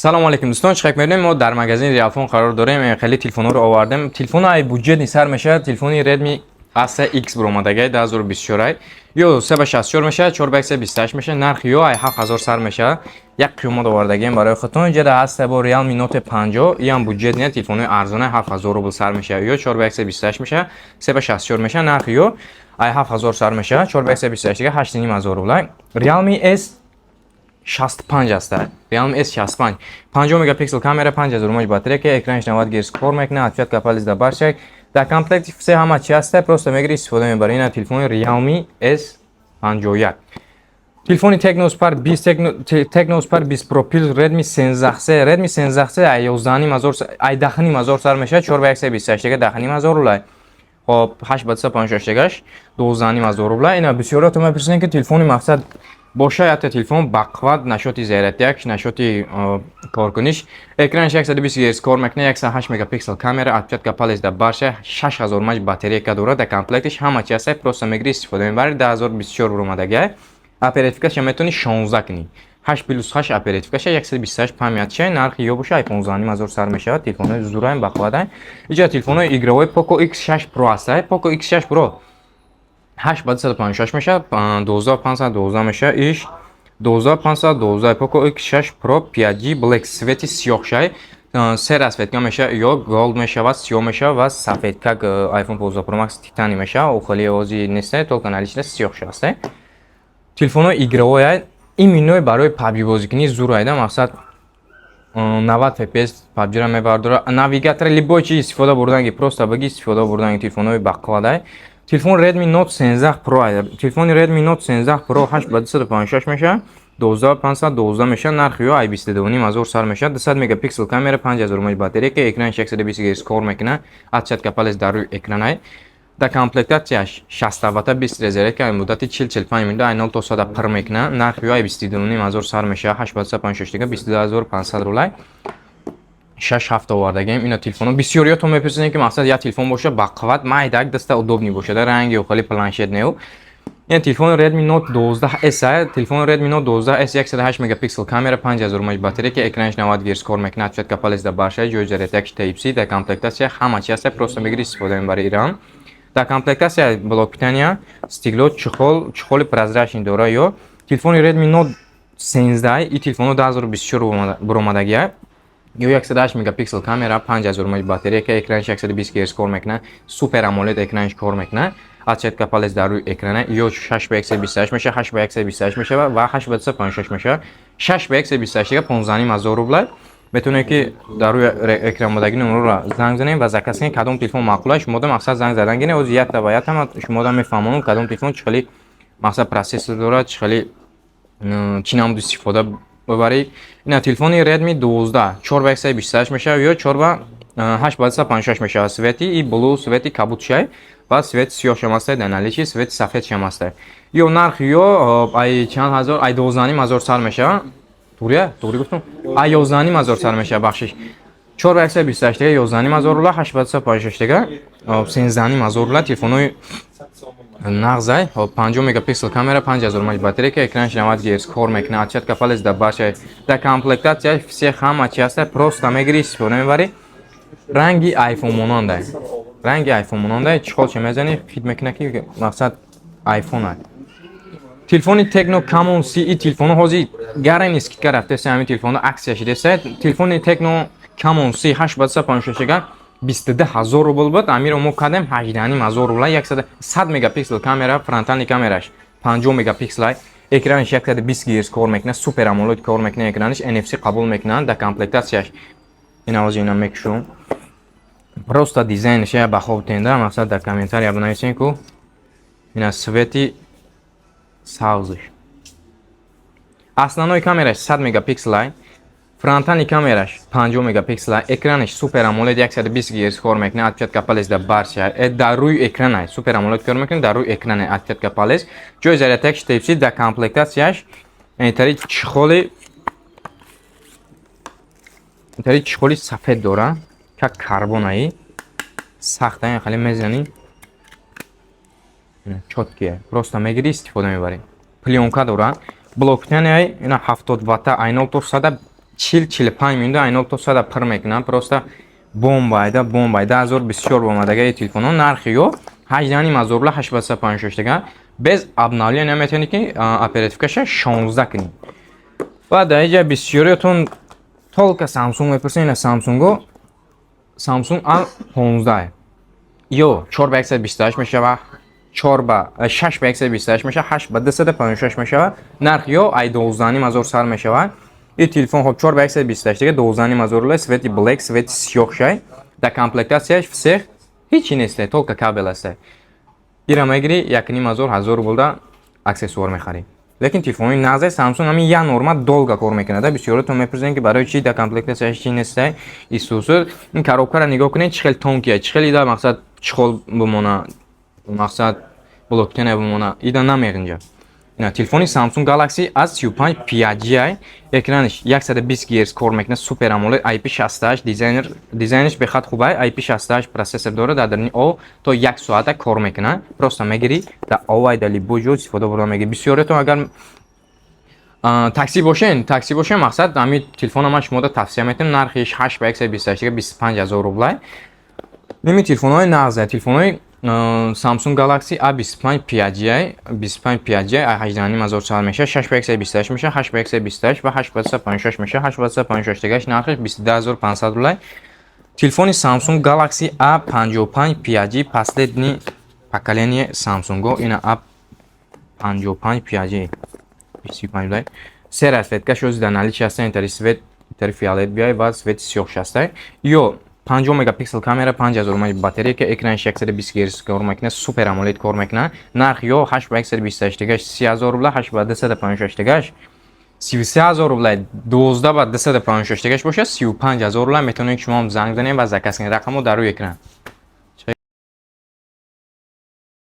Салому алейкум, дӯстон. Чӣ мебинем? Мо дар магазини Реалфон қарор дорем. Хеле телефонҳоро овардем. Телефон ай бюджетный сар мешавад. Телефони Redmi A3X буромадагай 2024, ё 364 мешавад, 428 мешавад. Нархи ё ай 7000 сар мешавад. Як қиёмат овардагем барои худтон. Инҷа ҳаста бо Realme Note 50, иам бюджетный, телефонҳои арзона, 7000 рубл сар мешавад. Ё 428 мешавад, 364 мешавад. Нархи ё ай 7000 сар мешавад, 428 дига 8500 рубл. Realme S 65 аста. Realme S65, 50 мегапиксел камера, 5000 мАч батарейка, экранаш 90 Гц кор мекунад, отпечатка палец дар баршак. Дар комплекти все, ҳама чи ҳаста, просто мегири, истифода мебари. Ина телефони Realme S51. Телефони Tecno Spark 20, Tecno Spark 20 Pro Plus, Redmi 13C. Redmi 13C ай 11,5 ҳазор, ай 10,5 ҳазор сар мешавад, 4 ба 128 дига 10,5 ҳазор рубл. Хоб, 8 ба 256 дигаш 12,5 ҳазор рубл. Ина бисёрото мепурсанд, ки телефони мақсад боша, якта телефон бақват, нашоти зарядяк, нашоти коркуниш. Экранаш 120 Гц кор мекунад, 108 мегапиксел камера, отпечатка палец дар барша, 6000 мАч батарейка дорад. Дар комплектиш ҳама чи ҳаста, просто мегири, истифода мебари. 2024 буромадагай. Оперативкаша метавонӣ 16 кунӣ, 8 плюс 8 оперативкаша, 128 памятша. Нархи ё боша ай 15,5 ҳазор сар мешавад. Телефонҳои зураем, бақватай. Иҷа телефонҳои игровой Poco X6 Pro ҳаста. Poco X6 Pro 8 ба 256 мешавад, 12512 мешавад. Иш 12512. Poco X6 Pro 5G Black, цвети сиёҳшай, се расцветка мешавад: ё gold мешавад, сиёҳ мешавад ва сафед, как iPhone 15 Pro Max титани мешавад. Охали ози неста, только налична сиёҳ шаста. Телефонҳои игровой, именно барои PUBG бозикунӣ зур айда. Мақсад, 90 FPS PUBG-ро мебардорад. Навигатор, любой чи истифода бурданги, просто баги истифода бурданги, телефонҳои бақвадай. Телефон Redmi Note 13 Pro. Телефони Redmi Note 13 Pro 8 ба 256 мешавад, 12512 мешавад. Нархи ё ай 22,5 ҳазор сар мешавад. 200 мегапиксел камера, 5000 мАч батарейка, экранаш 120 Гц кор мекунад, отпечатка палец дар рӯи экранай. Дар комплектатсияш 60 ватта быстрая зарядка, муддати 40-45 минута ай 0 то 100 пур мекунад. Нархи ё ай 22,5 ҳазор сар мешавад. 8 ба 256 дига 22 500 рублай. Шаш ҳафт овардагем ина телефоно. Бисёриётон мепурсидем, ки мақсад, як телефон боша бақувват, майдак, даста удобный бошад, ранги охали планшет неу. Ин телефони Redmi Note 12S. Телефони Redmi Note 12S, 108 мегапиксел камера, 5000 мАч батарейка, экранаш 90 Гц кор мекунад, отпечатка палец дар баршаи, ҷои зарядяк Type-C. Дар комплектатсия ҳама чи ҳаста, просто мегири, истифода мебари. Ирам дар комплектатсия блок питания, стекло, чехол, чехоли прозрачный дора. Ё телефони Redmi Note 13, и телефоно 2024 буромадагия. Ё 108 мегапиксел камера, 5000 мАч батарейка, экранаш 120 Гц кор мекунад, Super AMOLED экранаш кор мекунад, отпечатка палец дар рӯи экрана. Ё 6 ба 128 мешавад, 8 ба 128 мешавад ва 8 ба 256 мешавад. 6 ба 128 дига 15,5 ҳазор рубла. Метавонед, ки дар рӯи экран будаги номерро занг занем ва заказ кунед. Кадом телефон маъқул аст шумода, мақсад, занг задан гиред. Ози якта ба якта шумода мефаҳмонам, кадом телефон чӣ хели, мақсад, процессор дорад, чӣ хели, чӣ намуд истифода бибарӣ. Ина телефони Redmi 12, 4 ба 128 мешавад ё 4 ба 8 ба 256 мешавад. Цвети и blue, цвети кабудшай ва цвети сиёҳшам ҳаста дар наличии, цвети сафедшам ҳаста. Ё нархи ё ай чанд ҳазор? Ай 12,5 ҳазор сар мешавад. Туғрия, туғри гуфтум? Ай 11,5 ҳазор сар мешавад, бахшиш. 4 ба 128 дига 11,5 ҳазор рубла, 8 ба 256 дига 13,5 ҳазор рубла. Телефонҳои нағзай. 50 мегапиксел камера, 5000 мАч батарейка, экранаш 90 Гц кор мекунад, отпечатка палец дар барша. Дар комплектатсия все, ҳама чи ҳаста, просто мегири, истифода мебарӣ. Ранги iPhone монандай, ранги iPhone монандай. Чехолча мезанӣ, хит мекунад, ки мақсад, iPhone ай. Телефони Tecno Camon C, и телефоно ҳозир гарани скидка рафтеса, ҳамин телефоно акция шидеса. Телефони Tecno Camon C 8 ба 256 22 000 рубл буд, амиро мо кардем 18,5 ҳазор рубла. 100 мегапиксел камера, фронтальный камераш 50 мегапикселай, экранаш 120 Гц кор мекунад, Super AMOLED кор мекунад экранаш, NFC қабул мекунад. Дар комплектатсияш ин авози ина мекушум, просто дизайнш я ба хоб тенда. Мақсад, дар комментария бинависем ку. Ина цвети сабзш. Основной камераш 100 мегапикселай, фронтальный камераш 50 мегапиксел, экранаш Super AMOLED, 120 Гц кор мекунад, отпечатка палец дар барша, дар рӯи экрана Super AMOLED кор мекунад, дар рӯи экрана отпечатка палец, ҷои зарядтакш Type-C. Дар комплектатсияш интари чехоли сафед дора, как карбонаи сахта, хеле мезанӣ, чёткие, просто мегирӣ, истифода мебарӣ. Плёнка дора, блок питания, ина 70 ватта, ай 0 то 100. 40-45 минута ай 0 то 100 пур мекунад. Просто бомба айда, бомба. 2024 омадага телефонҳо. Нархи ё 18,5 ҳазор рубла, 8 ба 256 дига. Без обновления метавонед, ки оперативкаша 16 кунед. Ва дар инҷа бисёриятон только Samsung мепурсед. Ина Samsung, Samsung A15 ё 4 ба 128 мешава, 4 ба 6 ба 128 мешава, 8 ба 256 мешава. Нарх ё ай 12,5 ҳазор сар мешава. Ин телефон хоб 4 ба 128 дига, 12,5 ҳазор рубла. Цвети black, цвети сиёҳ шай. Дар комплектацияш всех ҳичи нест, только кабел аст. Ира мегирӣ, 1,5 ҳазор, 1000 рублда аксессуар мехарӣ. Лекин телефони нағзе Samsung ҳамин як норма долго кор мекунад. Бисёротон мепурсед, ки барои чи дар комплектацияш чи нест. Исусу ин коробкаро нигоҳ кунед, чӣ хел тонкия, чӣ хел ида мақсад чехол бимона, мақсад блоктена бимона, ида намеғинҷа. Ина телефони Samsung Galaxy A35 5G, экраниш 120 Гц кор мекунад, Super AMOLED, IP68, дизайниш бехад хубай, IP68 процессор дорад, дар даруни о то 1 соата кор мекунад. Просто мегирӣ, дар овай, дар любой ҷо истифода бурда мегирӣ. Бисёриятон агар такси бошен, мақсад, ҳамин телефона ман шумода тавсия метавам. Нархиш 8 ба 128, 25 ҳазор рублай. Ними телефонҳои нағзе, телефонҳои Samsung Galaxy A25 5G, 25 5G 18,5 ҳазор сар мешавад, 6 ба 128 мешавад, 8 ба 128 ва 8 ба 256 мешавад. 8 ба 256 дигаш нархиш 22 500 рублай. Телефони Samsung Galaxy A55 5G, последний поколение Samsung, ина A55 5G 25 рублай. Се расцветка шози дар наличии ҳастанд: итари цвет, итари фиолет биай ва цвети сиёҳш ҳастай. Ё 50 мегапиксел камера, 5000 мАh батарейка, экраниш 120 Гц кор мекунад, Super AMOLED кор мекунад. Нарх ё 8 ба 128 дигаш 30 000 рубла, 8 ба 256 дигаш 33 000 рубла, 12 ба 256 дигаш бошад 35 000 рубла. Метавонед шумо ҳам занг занед ва заказ кунед. Рақамҳо дар рӯи экран.